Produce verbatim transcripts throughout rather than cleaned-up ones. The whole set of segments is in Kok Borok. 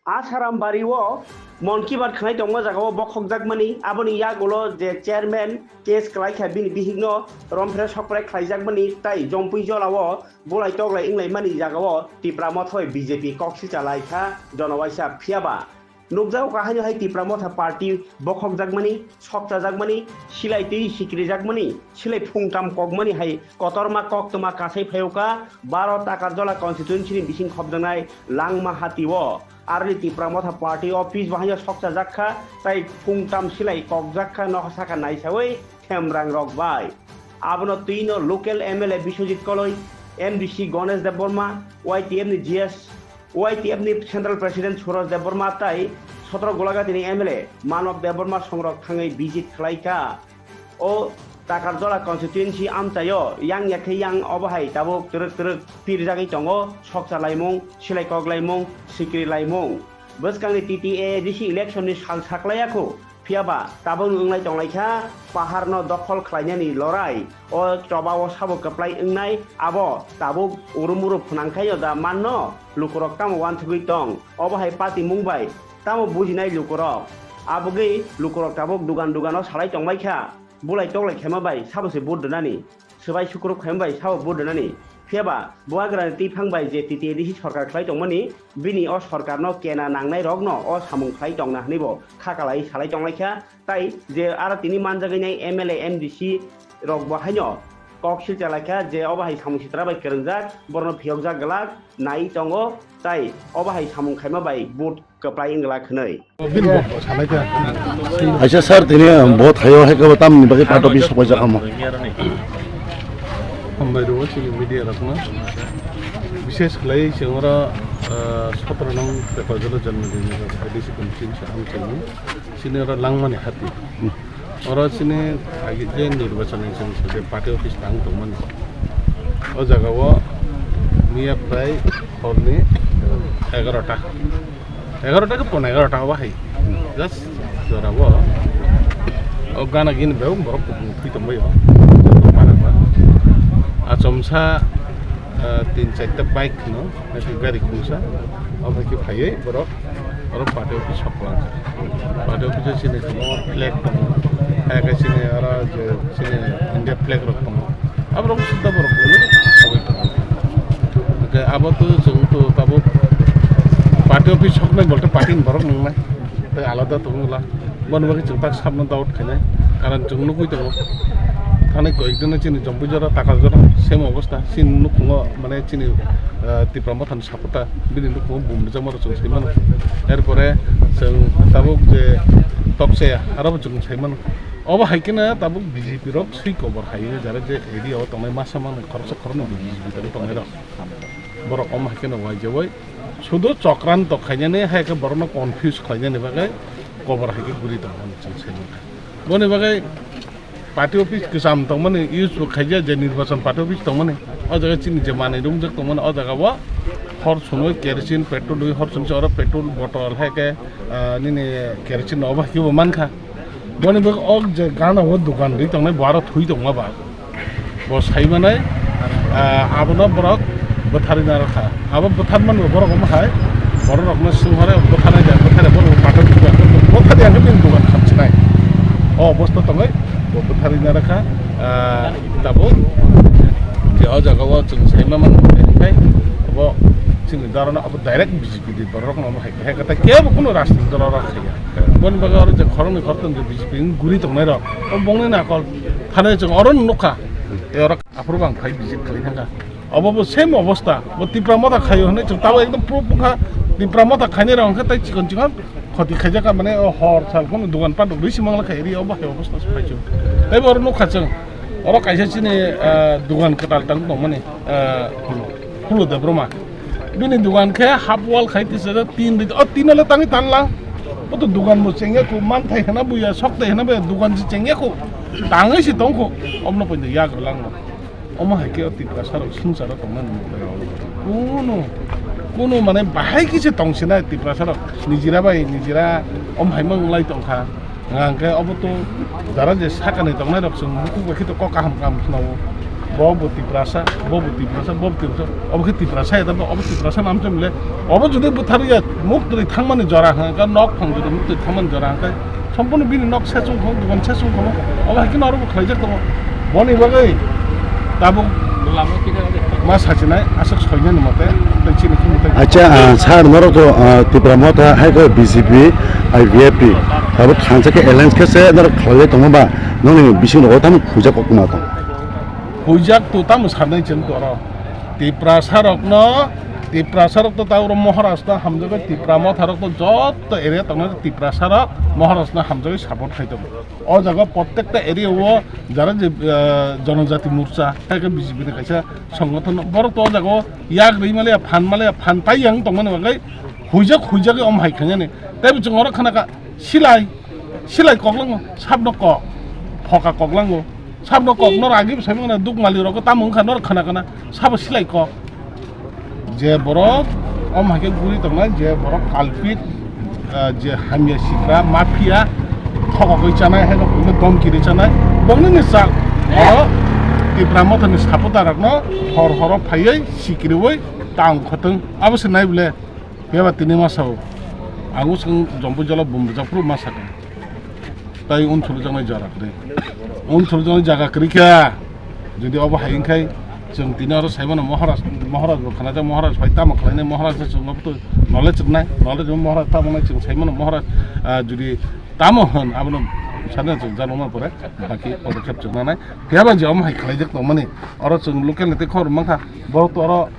Asaram bari o Mon Ki Baat khnai tongma jaga o bokhokjakmani, aboni yagulo je chairman case kwlai kha bini bihikno romphere sokprai khlaijakmani tai Jompui Jola o bulai toklai wnglaimani jaga o Tipra Motha bai B J P kok silcha lai kha jonowaisa, phiyaba nukjago kahaino hai Tipra Motha party bokhokjakmani, sokchajakmani, silai twi sikrijakmani, silai phungtam kokmani hai kotorma koktwma kasai phaio kha baro Takarjola constituency ni bising khopjaknai Langma hati o. Aroni Tipra Motha party office bo haino sokchajak kha, tai phungtam silai kokjak kha, nokha saka naisawi themrang rok bai. Abono twino local M L A Biswajit Koloi, M D C Ganesh Debbarma, Y T F ni G S, Y T F ni Central President Suraj Debbarma tai Sotro Golaghati ni M L A Manav Debbarma songrok thangwi visit khlai kha. O Takarjola constituency amchaio yang ya khe yang obo hai tabuk twrwk twrwk pirjagwi tongo, sokcha laimung, silai kok laimung, sikri laimung. Bwskangni T T A A D C election ni sal saklaiya khu. Phiyaba tabuk wng lai tong lai kha, paharno dokhol khlainani lorai. O choba o sabo kwplai wngnai, abo tabuk urumuru phwnang khaio da manno, lukurok tamo uansugwi tong. Obo hai patimung bai tamo bujinai lukurok? Abogwi lukurok tabuk dugan dugano salai tong bai kha. Bulai toklai khaima bai sabo se vote rwnani? Swbai sukruk khaima bai sabo vote rwnani? Phiyaba buagrani twiphang bai je T T A D C sorkar khlai tongmani, bini o sorkarno kena nangnai rokno o samung khlai tongna hwnwi bo kha kalai salai tong lai kha. Tai je aro tini manjagwi nai M L A, M D C rok bo haino kok silcha lai kha je obo hai samung sitra bai kwrwngjak, borokno phiyokjak glak nai tongo, tai obo hai samung khaima bai vote kwplai wng glak hwnwi. Aisa sir, tini bo thaio hai khe tamni bagwi party office sopai jak amo. Hambai rwo chini media rokno. Bishes khlai chwng oro, ah, sotro nong Takarjola janmadi ni A D C constituency ang chini. Chini oro Langmani hati. Oro chini agi je nirbachon ni chwng je party office tang tongmani. O jaga o miya prai horni egarota. Egarota ke pon egarota obo hai. Just jora bo. O gana gini beu borok kutung thui tongbai o. Achomsa, eh, tin charta bike no, naitwi gari khungsa. Obo hai khe phaiwi borok oro party office sok lang. Party office o chini tongo, flag tongo. Hai khe chini oro je chini India flag rok tongo. Aborok sudda borok bini sabai tongo. Hwnkhe abo to chwng to tabuk party office soknai bolte party ni borok nungnai. Tei alada tongwla. Boni bagwi chwng tak sabno doubt khainai. Karon chwng nugwi tongo. Thani koyek dino chini Jompui jora, Takar jora same obostha. Chini nukhungo mane chini, ah, Tipra Mothani supporter bini nukhungo bum rijak mano chwng sai mano. Erpore chwng tabuk je tok chaya, aro bo chwng sai mano. Obo hai kheno tabuk B J P rok swi kobor hai jara je area o tongnai masa manwi khoroksa khoroknwi B J P tongnai rok. Borok omo hai kheno uaijagwi sudu chokranto khainani hai khe borokno confuse khlainani bagwi kobor hai khe guri tongo hinwi chwng sai mankha. Boni bagwi party office kwcham tongmani use bo khaijak je nirbachon party office tongmani o jaga chini je manwi romjak tongmani o jaga o hor sunwi kerosene petrol rwi hor sunwi oro petrol bottle hai khe, ah, nini kerosene obo hai khe bo mankha. Boni bagwi o je gana o dukan ri tongnai bo aro thui tongma ba. Bo sai manai, ah, abono borok bwtharwi narwkha. Abo bwtharmani bo borok omo hai borok rokno swng hore bwtharnai da, bwthare borok pathor bwtharya khe bini dukan khamchinai. O obostha tongwi bo bwtharwi narwkha, ah, tabuk je o jaga o chwng sai mano hwnkhe abo chini dharana abo direct B J P ni borok rokno omo hai khe khe kebo kunu rajniti dol rok khaiya. Boni bagwi oro je khoroknwi khoroktham je B J P ni guri tongnai rok, o bongni nakol thani chwng oro nukha. Tei oro aphuru bo ang phai visit khlai thangkha. Obo bo same obostha, bo Tipra Motha khaio hinwi chwng tabuk ekdom proof wngkha. Tipra Motha khainai rok hwnkhe tei chikon chikon khoti khaijak kha, mane o hor sal phano dukan pan rok rwi se mangla kha area o bahai obostha se phai chwng. Tei bo oro nukha chwng, oro kaisa chini, ah, dukan kwtal tang tongmani, ah, Phulu Debbarma. Bini dukan khe half wall khai tisa tin ri, o tin le tangwi tan lang. Bo to dukan bo chengya kho, manthai hena buya, sok thai hena buya, dukan se chengya kho. Tangwi se tong kho. Omno poito yak lang no. Omo hai khe o Tiprasa rok swngcharo tongmani. Kuno, kuno mane bahai kisa tongsinai Tiprasa rok. Nijira bai nijira om hai manglai tongkha. Hwnkhe obo to jara je sakani tongnai rok chwng bukhuk bai khe to kok kaham kaham khnawo. Bo bo Tiprasa, bo bo Tiprasa, bo bo Tiprasa. Obo khe Tiprasa ya, obo Tiprasa nam chum le. Obo jodi butharwi ya, muk twi thangmani jora hwnkha, nok phang jodi muk twi thangmani jora hwnkha, sompurno bini nok sesung khong, dukan sesung khong. Obo hai khe oro bo khlaijak tongo. Boni bagwi tabuk ma sachinai, aswk soinani mote, tei chini khumui tei. Acha, ah, sir, norok to, ah, Tipra Motha hai khe B J P, I P F T, abo thansa khe alliance khe se norok khlaijak tongo ba, nokni bising rogo tamo khujak kok ma tong. Huijak to tamo sanai chwng to oro. Tiprasa rokno, Tiprasa rok to ta oro Maharaj no hamjagwi, Tipra Motha rok to joto area tongnai Tiprasa rok Maharaj no hamjagwi support khai tongo. O jaga prottekta area o jara je, ah, Jonojati Morcha, tei khe B J P ni kaisa songgothon, borok to o jaga o yak rwi maliya, phan maliya, phan tai yang tongmani bagwi huijak, huijagwi om hai khainani. Tei bo chwng oro khna kha, Silai, silai koklango, sabno kok, phoka koklango, sabno kok, nor agi bwsai mangna duk mali rogo tamo wngkha nor khana khana, sabo silai kok. Je borok, om hai khe guri tongnai, je borok culprit, ah, je hamya sikra, mafia, thokogwi chanai, hai rok no domki ri chanai, bongni ni chak, oro Tipra Mothani supporter rok no hor horo phaiwi sikriwi tang khotong, abo se nai bole. Phiya ba tini ma sao, ang swkang Jompu jala bum rwjak phuru ma sakha. Tai un thulujaknai jora kwrwi. Un thulujaknai jaga kwrwi kha. Jodi obo hai wngkhai, chwng tini oro sai mano Maharaj, Maharaj bo khnajak, Maharaj bai tamo khlainai, Maharaj se chwng obo to knowledge rwnai, knowledge rw Maharaj tamo nai chwng sai mano Maharaj, ah, jodi tamo hwn abono sana chwng janokma pore, baki podokkhep chwng nanai. Phiya ba je omo hai khlaijak tongmani, oro chwng local ni tei khobor mankha, borok to oro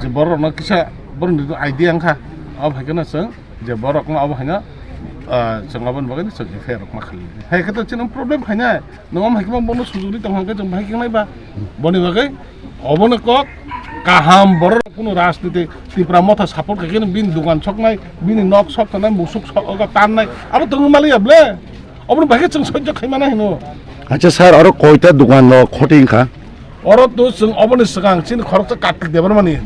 je borok rokno kisa borok ni idea wngkha, abo hai kheno chwng je borok no abo haino, ah, chwng aboni bagwi chwng F I R rok ma khali. Hai khe to chini problem phainai, nwng omo hai khe bono sujuri tong hwnkhe chwng bahai khe nai ba. Boni bagwi obono kok kaham borok rok kunu rajniti Tipra Motha support khe khe bini dugan soknai, bini nok sok tanai, musuk sok tannai, abo tongwi maliya ble. Obono bahai khe chwng sojjo khai mana hino. Acha sir, oro koita dugan rok khoti wngkha? Oro to chwng oboni swkang chini khoroksa Kartik Debbarmani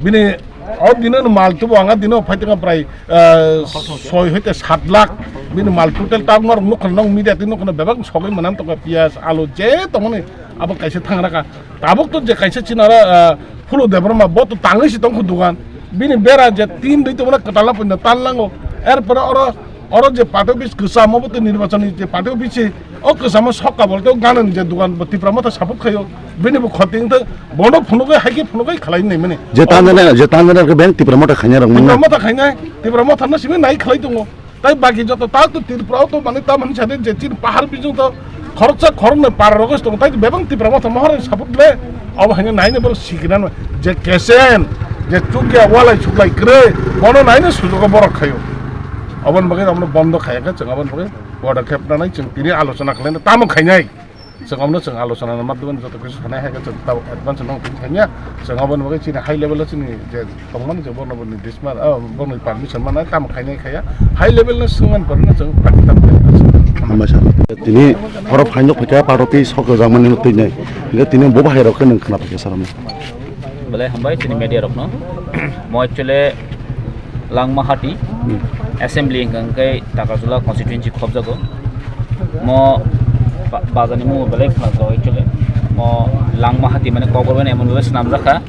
bini o dino mal tubo anga dino phaitaka prai, ah, soi hoite sat lakh bini mal total ta norok nukha nong media twi nukha bebak sogwi manam tongkha piyaj alu je tongmani abo kaisa thangraka tabuk to je kaisa chini oro, ah, Phulu Debbarma bo to tangwi si tongkha dugan bini bera je tin dui tongmani kwtal na puina tan lango erpore oro Oro je party office kwcham obo tei nirbachon ni je party office se o kwcham o sok kabol tei o ganani je dugan bo Tipra Motha support khaio bini bo khoti wngtha bono phunugwi hai khe phunugwi khlai nai mani. Je tanjana, je tanjana khe beng Tipra Motha khainai rok Tipra mano. Motha khainai, Tipra Motha no simi nai khlai tongo. Tai baki joto ta to Tripura o to mani ta mani sade je chini pahar bijong to Khoroksa khoroknwi para rogwi tongo, tai bebak Tipra Motha Maharani support le. Abo haino naino borok sikirano je kesen, je chukya walai suklai kwrwi, bono naino sujugo borok khaio. Aboni bagwi abono bondo khaya khe chwng aboni bagwi podokkhep nanai chwng tini alochona khlaina tamo khainai. Chwng abono chwng alochona ni madhyameno joto kisa sanai hai khe chwng tabuk advance no tini khaimya. Chwng aboni bagwi chini high level o chini je tongmani je bono bo nirdesh man, ah, bono permission manai tamo khainai khaya. High level no swngmani porno chwng practical khlai mano. Hambai sir. Tini borok phaino phaikha party office sok rwjakmani no twi nai. Hingke tini bo bahai rok khe nwng khna phaikha sir omo. Belai hambai chini media rok no. Mo actually Langmahati assembly hingka hingke Takarjala constituency khobjago. Mo ba-, bazar ni mung belai khna jago actually. Mo Langmahati mane Kokborok bai emon belai swnamjak kha.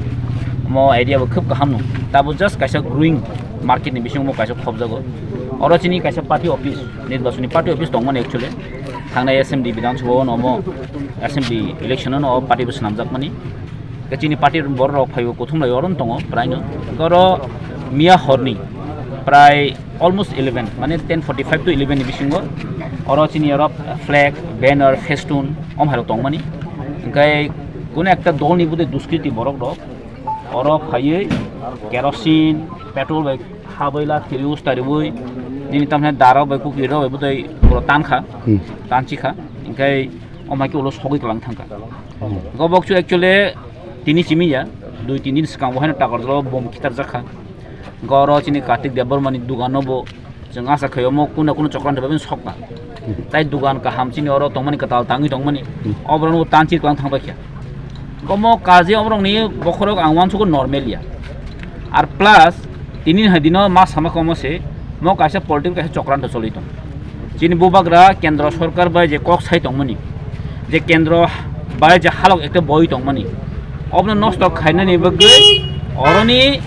Mo idea bo khub kaham no. Tabo just kaisa growing market ni bisingo mo kaisa khobjago. Oro chini kaisa party office, nirbachoni party office tongmani actually. Thangnai assembly Bidhan Sabha o no mo assembly election o no party bo swnamjakmani. Khe chini party borok rok phaibo kuthum lai oro tongo praino. Oro miya horni prai almost eleven, mane ten forty-five to eleven ni bisingo oro chini oro flag, banner, festoon om hairok tongmani. Hingke kunu ekta dol ni budai duskriti borok rok oro phaiwi kerosene, petrol bai habwi la kirius tariwi nini tamni darok bai kukirok bai budai pura tankha, Hmm. tanchikha, hingke om haike ulo sogwi kwlang thangkha. Hmm. Go bokchu actually tini simi ya, dui tin din swkang bo haino Takarjala o bom khitarjak kha. Go oro chini Kartik Debbarma ni dugan no bo chwng asa khai omo kuna kuna chokran thai bai sokma. Tai dugan kaham chini oro tongmani kwtal tangwi tongmani. Hmm. Oborok no tanchi kwlang thang bai kha. Go mo kaje oborok ni bokhorok ang uansukgo normal ya. Ar plus tini hai dino ma sama komo se mo kaisa political kaisa chokran to choli tong. Chini bubagra kendro sorkar bai je kok sai tongmani. Je kendro Bai je halok ekta boi tongmani, obono nosto khainani bagwi oroni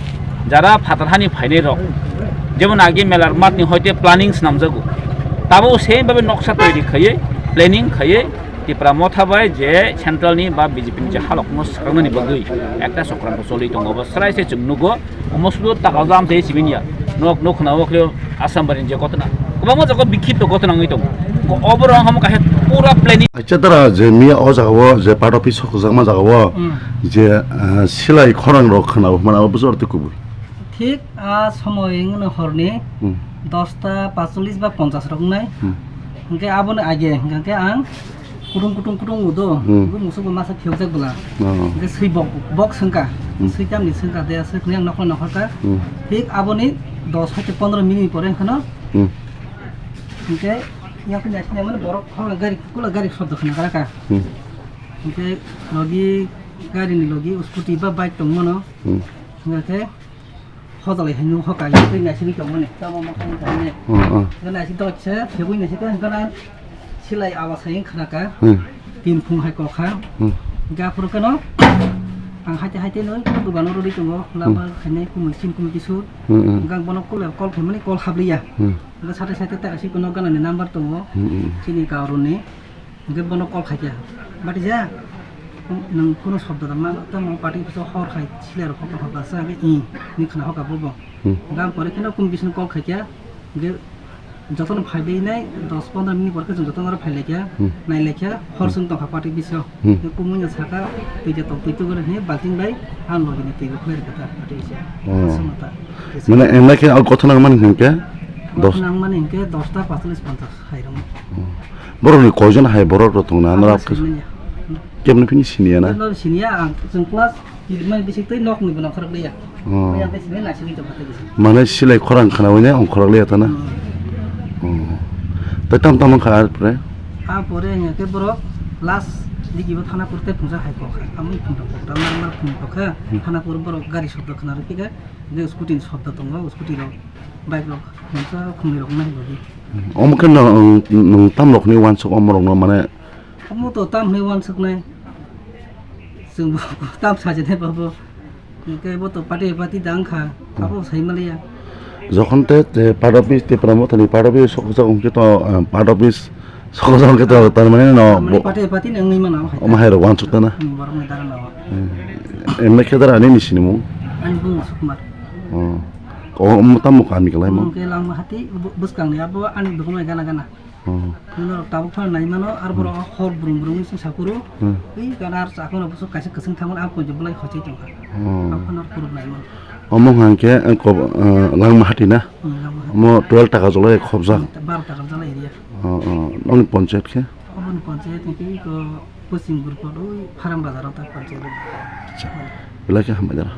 jara phatar hani phainai rok, jemon age melar matni hoite planning swnamjago, tabo same babe noksa toiri khaiwi, planning khaiwi Tipra Motha bai je central ni ba B J P ni je halok no swkaknani bagwi ekta chokranto choli tongo, bo srai se chwng nugo. Omo sudo takal jam tei sibin ya. Nok, nok khna o khe Assam bari je gotna. Kwbangma jaga bikhipto gotna wngwi tongo. Ko obo rong hamo kaisa pura planning. Acha dara je miya o jaga o je part office sok jakma jaga o Hmm. je, ah, silai khorang rok khna o mana obo jor te kubui. Thik a somoy wngno horni Hmm. dosta pachulis ba ponchas rok wngnai. Hmm. Hwnkhe aboni age hwnkhe ang kutung kutung kutung udo, Hmm. bo musuk bo masa phiyokjak bwla. Oh. Hwnkhe swi bok, bok swngkha, Hmm. swi tamni swngkha de, swi khwnwi ang nokla nokharkha. Hmm. Thik aboni dos haikhe pondro minute pore hwnkhe no, Hmm. hwnkhe yakni naising naimani borok khorang gari, kula gari shobdo khna kha. Hmm. Hwnkhe logi garini logi scooty ba bike tongmano. Hmm. Hwnkhe Hojalai hai nung hokai tei naisingwi tongmani, tamo ma kong tongmani. Oh, oh. Ga naising to kisa, thebwi naising to hwnkhe na silai awas hai wng khna ka. Hmm. Tin phung hai kokha. Hmm. Ga phuru kheno ang haite haite no dugano rwdi tongo, lama Hmm. khainai kumui sin kumui kisu. Hmm, hmm. Ga bono call, call khaimani call habliya. Hmm. Ga sate sate ta asi kono ganani number tongo. Hmm, hmm. Chini kauroni. Hingke bono call khaikha, "Batija, nwng kunu shobdo da ma, tamo party kisa hor khai sile rok hokha hokha sa," hingke, "I," ni khna hokha bo bo. Hmm. Hingke ang pore kheno kum bising call khaikha, hingke jotono phai bai nai dos pondro minute pore khe chwng jotono aro phai laikha, Hmm. nai laikha, hor Hmm. chwng tongkha party bisingo. Hmm. Hingke kumui no saka, "Twi ja tong, twi tugolo," hingke balting bai ang logi ni twi bo khlai rwkha ta party bisingo. Oh. Aswk no ta. Mane, emlai khe o gothona mani hingke dos. Gothona mani hingke dosta pachulis ponchas. Hai rwng. Hmm. Borokni koijon hai borok rok tongna, Abo norok sini ya. Kebni phini sini ya na? Kebni phini sini ya, ang chwng class kiri mani bisik tei nok ni bo nongkhorok liya. Hmm. Yang tei sini na sini tong khatai bisik. Mane silai khorang khana wine ongkhorok liya ta na? Hmm. Hmm. Tei tam tam wngkha ar pore? A pore hingke borok last digi bo thana pore tei phungsa hai kokha. Amui phung tong kokha, mar mar phung kokha. Hmm. Thana pore borok gari shobdo khana rwphika. Je scooty ni shobdo tongo, scooty rok, bike rok, mungsa khumui rok nai rwdi. Omo khe nwng, nwng tam rokni uansuk omo rokno mane. Omo to tam hwnwi uansuknai. Chwng bo tam sajani babo. Hwnkhe bo to party party da wngkha. Hmm. Abo sai maliya. Jokhon te, te part office, Tipra Mothani part office sok sok hwnkhe to, ah, part office Sokojang khe to, tar mane no, Tamani bo, pate pati nang ni mana hai. Omo hai rok wansuk ta na. Hmm, borok ni dara no. Hmm. Emne khe dara ani ni sinimung. Ani bung Sukumar. Oh. Ko omo tamo kami kalai mo. Omo khe langma hati bu-, buskang ni abo ani bukhum gana gana. Oh. Nino tabuk phano nai mano, ar borok Hmm. hor brum brum ni sakuru. Hmm. Ui gana ar sakuru busuk kaisa kwswng thamani abo je bolai khochai tongkha. Oh. Abo phano kuruk nai mano. Omo hang khe, eh, ko, eh, langma hati na. Hmm, langma hati. Omo twelve taka jolai khobjak. Hmm, baro taka jolai area. Oh, oh. Nokni panchayat khe? Oboni panchayat hwnkhe iko Poschim Gurpot, oi Faram Bazar o ta panchayat. Acha. Belai khe hambai dara.